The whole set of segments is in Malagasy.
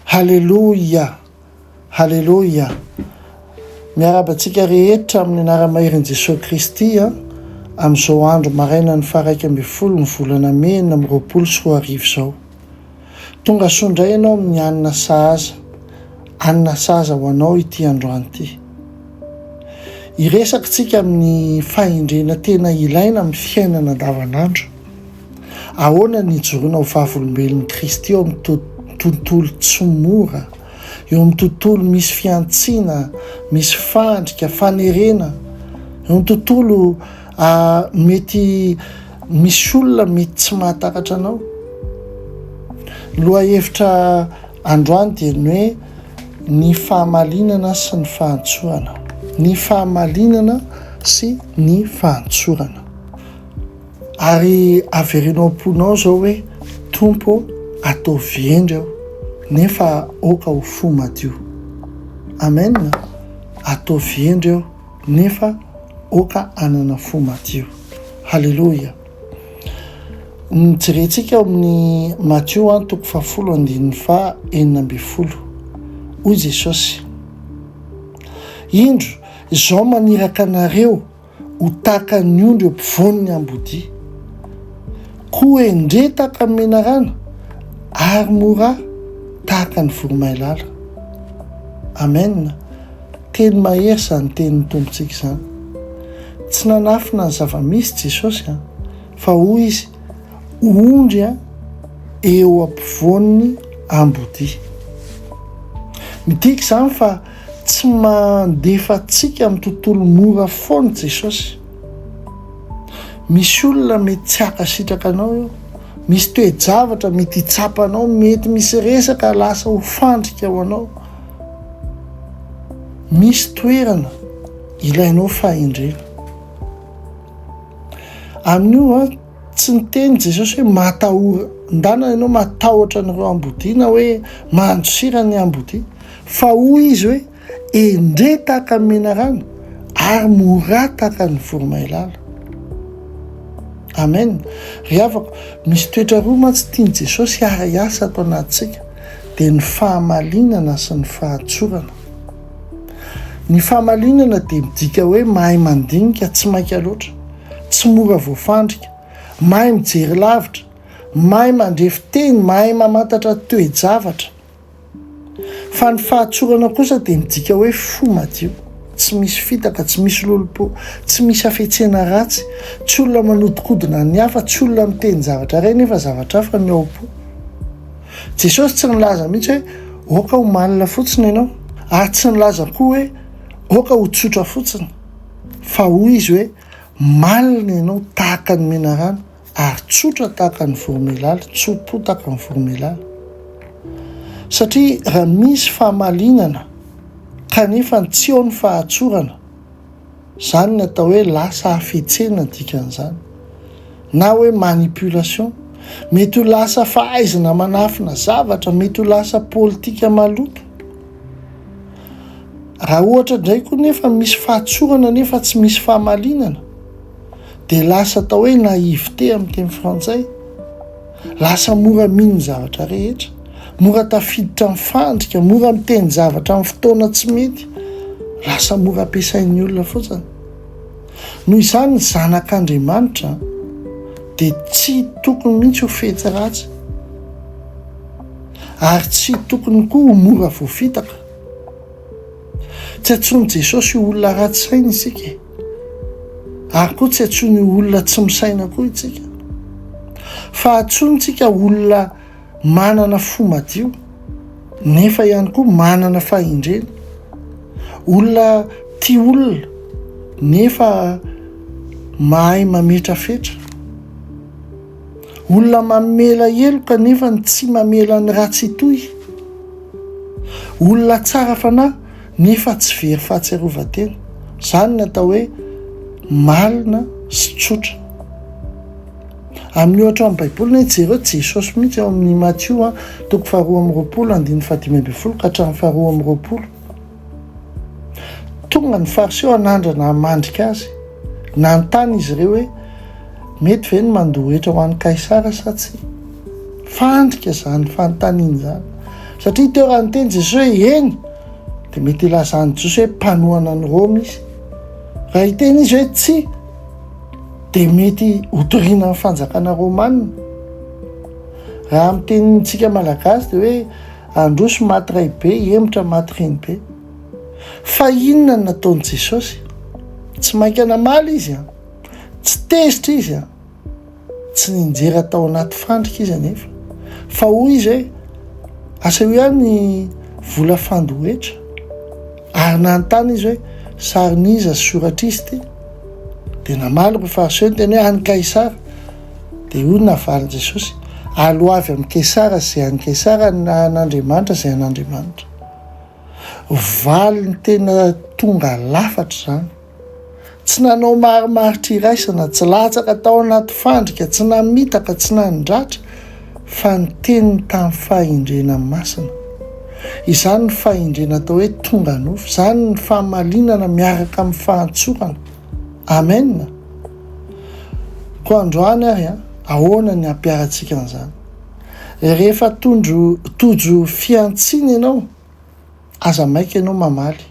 Haleloia! Haleloia! Miarahaba antsika rehetra amin'ny anara-maherin'i Jesoa Kristy amin'izao andro marainan'ny faha-11 ny volana mey 2026 izao. Tonga soa indray ianao amin'ny hanina sahaza. Hanina sahaza ho anao ity androany ity. Hiresaka isika amin'ny fahendrena tena ilaina amin'ny fiainana andavanandro. Ahoana ny hijoroana ho vavolombelon'i Kristy eo amin'ny tontolo tsy mora, eo amin'ny tontolo misy fihantsiana, misy fandrika, fanerena, eo amin'ny tontolo mety misy olona mety tsy mahatakatra anao. Ny lohahevitra androany dia ny hoe ny fahamalinana sy ny fahantsorana. Ny fahamalinana sy ny fahantsorana. Ary avereno am-ponao izao hoe, Tompo ô, ataovy hendry aho, nefa aoka ho fo madio. Amen! Ataovy hendry aho, nefa aoka hanana fo madio. Haleloia! Ny jerentsika ao amin'ny Matio an, toko fahafolo andininy faha 16. Hoy Jesosy, Indro, izao maniraka anareo ho tahaka ny ondry eo ampovoan'ny ambodia. Koa endre tahaka ny menarana, ary mora tahaka ny voromailala. Amen. Teny mahery izany tenin'ny Tompontsika izany. Tsy nanafina ny zava-misy Jesosy an, fa hoy izy, ondry an, eo ampovoan'ny ambodia. Midika izany fa Tsy mandefa antsika amin'ny tontolo mora foana Jesosy. Misy olona mety tsy hankasitraka anao eo. Misy toe-javatra mety hitsapa anao, mety misy resaka lasa ho fandrika ho anao. Misy toerana ilainao fahendrena. Amin'io tsy niteny Jesosy hoe matahora, ndana ianao matahotra an'ireo ambodia na hoe mandosira ny ambodia. Fa hoy izy hoe, Endre tahaka ny menarana, ary morà tahaka ny voromailala. Amen. Ry havako, misy toetra roa mantsy tian'i Jesosy hiara-hiasa ato anatintsika, dia ny fahamalinana sy ny fahatsorana. Ny fahamalinana dia midika hoe mahay mandinika, tsy maika loatra, tsy mora voafandrika, mahay mijery lavitra, mahay mandre fiteny, mahay mamantatra toe-javatra. Fa ny fahatsorana kosa dia midika hoe fo madio, tsy misy fitaka, tsy misy lolompo, tsy misy hafetsena ratsy, tsy olona manodinkodina ny hafa, tsy olona miteny zavatra iray nefa zavatra hafa ny ao am-po. Jesosy tsy nilaza mihitsy hoe aoka ho malina fotsiny ianao, ary tsy nilaza koa hoe aoka ho tsotra fotsiny, fa hoy izy hoe malina ianao tahaka ny menarana. Ary tsotra tahaka ny voromailala, tso-po tahaka ny voromailala. Satria raha misy fahamalinana kanefa tsy eo ny fahatsorana, izany ny atao hoe lasa hafetsena ny dikan'izany, na hoe manipulation. Mety ho lasa fahaizana manafina zavatra, mety ho lasa politika maloto. Raha ohatra indray koa nefa misy fahatsorana nefa tsy misy fahamalinana, dia lasa atao hoe naïveté amin'ny teny frantsay, lasa mora mino ny zavatra rehetra, mora tafiditra amin'ny fandrika, mora miteny zavatra amin'ny fotoana tsy mety, lasa mora ampiasain'ny olona fotsiny. Noho izany ny zanak'Andriamanitra dia tsy tokony mihitsy ho fetsy ratsy ary tsy tokony koa ho mora voafitaka. Tsy antsoin'i Jesosy ho olona ratsy saina isika e. Ary koa tsy antsoiny ho olona tsy misaina koa isika. Fa antsoiny isika olona manana fo madio, nefa ihany koa manana fahendrena. Olona tia olona, nefa mahay mametrafetra. Olona mamela heloka nefa ny tsy mamela ny ratsy hitohy. Olona tsara fanahy nefa tsy very fahatsiarovan-tena. Izany ny atao hoe malina sy tsotra. Amin'ny ohatra ao amin'ny Baiboly ne jereo Jesosy mihitsy ao amin'ny Matio toko faharoa amby roapolo andininy fahadimy ambin'ny folo ka hatramin'ny faharoa amby roapolo. Tonga ny Fariseo hanandrana hamandrika azy. Nanontany izy ireo hoe, Mety ve ny mandoa hetra ho an'i Kaisara sa tsia? Fandrika izany fanontaniana izany. Satria teo raha niteny Jesosy hoe eny, dia mety hilazan'ny Jiosy hoe mpanohana an'i Roma izy. Raha hiteny izy hoe tsia, dia mety hotoriana ny fanjakana romana. Raha amin'ny tenintsika malagasy dia hoe androso maty raibe, hemotra maty renibe. Fa inona no nataon'i Jesosy? Tsy mainka namaly izy an! Tsy tezitra izy an! Tsy ninjera tao anaty fandrika izy anefa, fa hoy izy hoe, Asehoy ahy ny vola fandoa hetra. Ary nanontany izy hoe, Sarin'iza sy soratr'iza ity? Dia namaly ireo Fariseo niteny hoe, An'i Kaisara. Dia hoy ny navalin'i Jesosy, Aloavy amin'i Kaisara izay an'i Kaisara, na an'Andriamanitra izay an'Andriamanitra. Valiny tena tonga lafatra izany. Tsy nanao marimaritra iraisana, tsy latsaka tao anaty fandrika, tsy namitaka, tsy nandratra, fa niteny tamin'ny fahendrena masina. Izany ny fahendrena atao hoe tonga nofo, izany ny fahamalinana miaraka amin'ny fahantsorana. Amen! Koa androany ary, ahoana ny hampiharantsika an'izany? Rehefa tondro tojo fihantsiana ianao, aza maika ianao mamaly.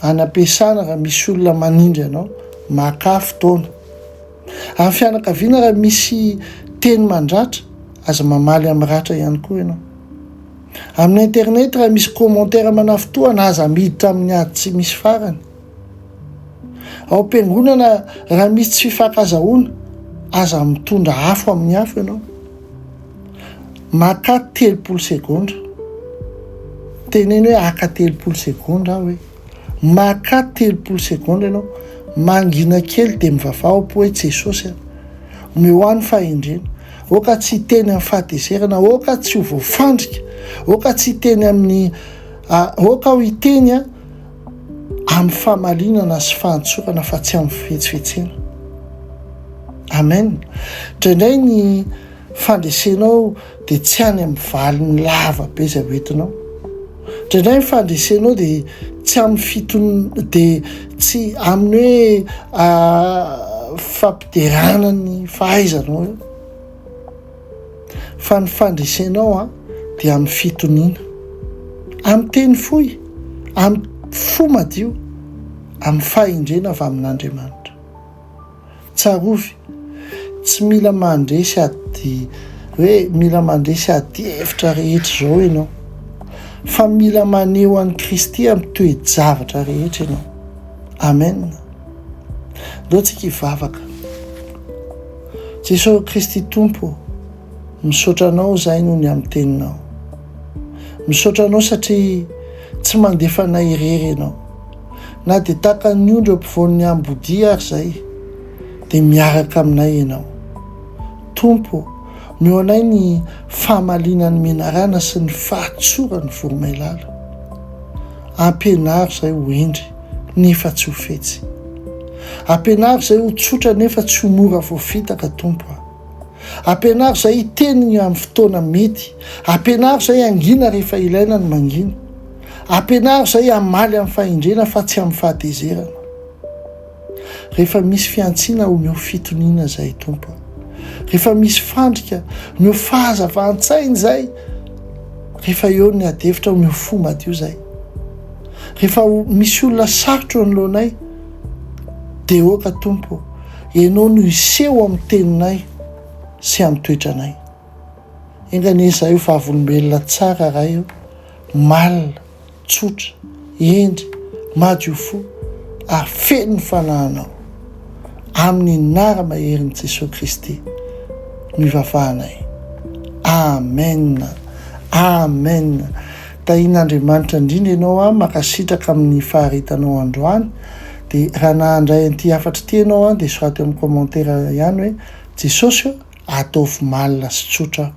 Any am-piasana raha misy olona manindry anao, makà fotoana. Amin'ny fianakaviana raha misy teny mandratra, aza mamaly amin'ny ratra ihany koa ianao. Amin'ny internet raha misy commentaire manafintohana, aza miditra amin'ny ady tsy misy farany. Ao am-piangonana raha misy tsy fifankazahoana, aza mitondra afo amin'ny afo ianao. Makà 30 segondra. Teneno hoe haka 30 segondra aho hoe. Makà 30 segondra ianao. Mangina kely dia mivavaha ao am-po hoe Jesosy a. Omeo ahy ny fahendrena. Aoka tsy hiteny amin'ny fahatezerana, aoka tsy ho voafandrika, aoka tsy hiteny amin'ny aoka aho hiteny a amin'ny fahamalinana sy fahantsorana fa tsy amin'ny fihetsifetsena. Amen. Indraindray ny fandresenao dia tsy any amin'ny valiny lava be izay hoentinao. Indraindray ny fandresenao dia tsy amin'ny fiton dia tsy amin'ny hoe fampiderana ny fahaizanao eo. Fa ny fandresenao an dia amin'ny fitoniana, amin'ny teny fohy, amin'ny fo madio, amin'ny fahendrena avy amin'Andriamanitra. Tsarovy, tsy mila mandresy ady hoe mila mandresy adihevitra rehetra izao ianao, fa mila maneho an'i Kristy amin'ny toe-javatra rehetra ianao. Amen. Ndao tsika hivavaka. Jesosy Kristy Tompo ô, misaotra Anao izahay noho ny amin'ny Teninao. Misaotra Anao satria tsy mandefa anay irery Ianao. Na dia tahaka ny ondry eo ampovoan'ny ambodia ary izahay, dia miaraka aminay Ianao. Tompo ô, omeo anay ny fahamalinan'ny menarana sy ny fahatsoran'ny voromailala. Ampianaro izahay ho hendry nefa tsy ho fetsy. Ampianaro izahay ho tsotra nefa tsy ho mora voafitaka, Tompo a. Ampianaro izahay hiteny amin'ny fotoana mety. Ampianaro izahay hangina rehefa ilaina ny mangina. Ampianaro izahay hamaly amin'ny fahendrena fa tsy amin'ny fahatezerana. Rehefa misy fihantsiana, omeo fitoniana izahay, Tompo a. Rehefa misy fandrika, omeo fahazavan-tsaina izahay. Rehefa eo ny ady hevitra, omeo fo madio izahay. Rehefa misy olona sarotra eo anoloanay, dia aoka, Tompo ô, Ianao no hiseho amin'ny teninay sy amin'ny toetranay. Enga anie izahay ho vavolombelona tsara, Ray ô, malina, tsotra, hendry, madio fo, ary feno ny Fanahinao. Amin'ny anara-maherin'i Jesoa Kristy no ivavahanay. Amen. Amen. Tahian'Andriamanitra indrindra ianao an, mankasitraka amin'ny faharetanao androany. Dia raha nahandray an'ity hafatra ity ianao an, dia soraty eo amin'ny commentaire ihany hoe Jesosy ô, ataovy malina sy tsotra aho.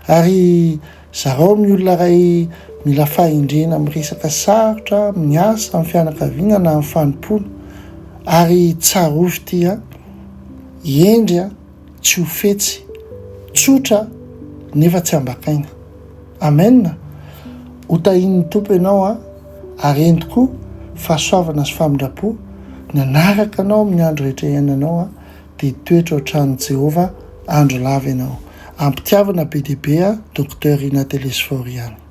Ary zarao amin'ny olona iray mila fahendrena amin'ny resaka sarotra, amin'ny asa, amin'ny fianakaviana na amin'ny fanompoana. Ary tsarovy ity an, hendry an, tsy ho fetsy, tsotra nefa tsy ambakaina. Amen! Ho tahian'ny Tompo ianao an, ary ento koa fahasoavana sy famindram-po ny hanaraka anao amin'ny andro rehetra iainanao an, dia hitoetra ao an-tranon'i Jehovah andro lava ianao. Ampitiavana be dia be Docteur Rina Telesphore ihany.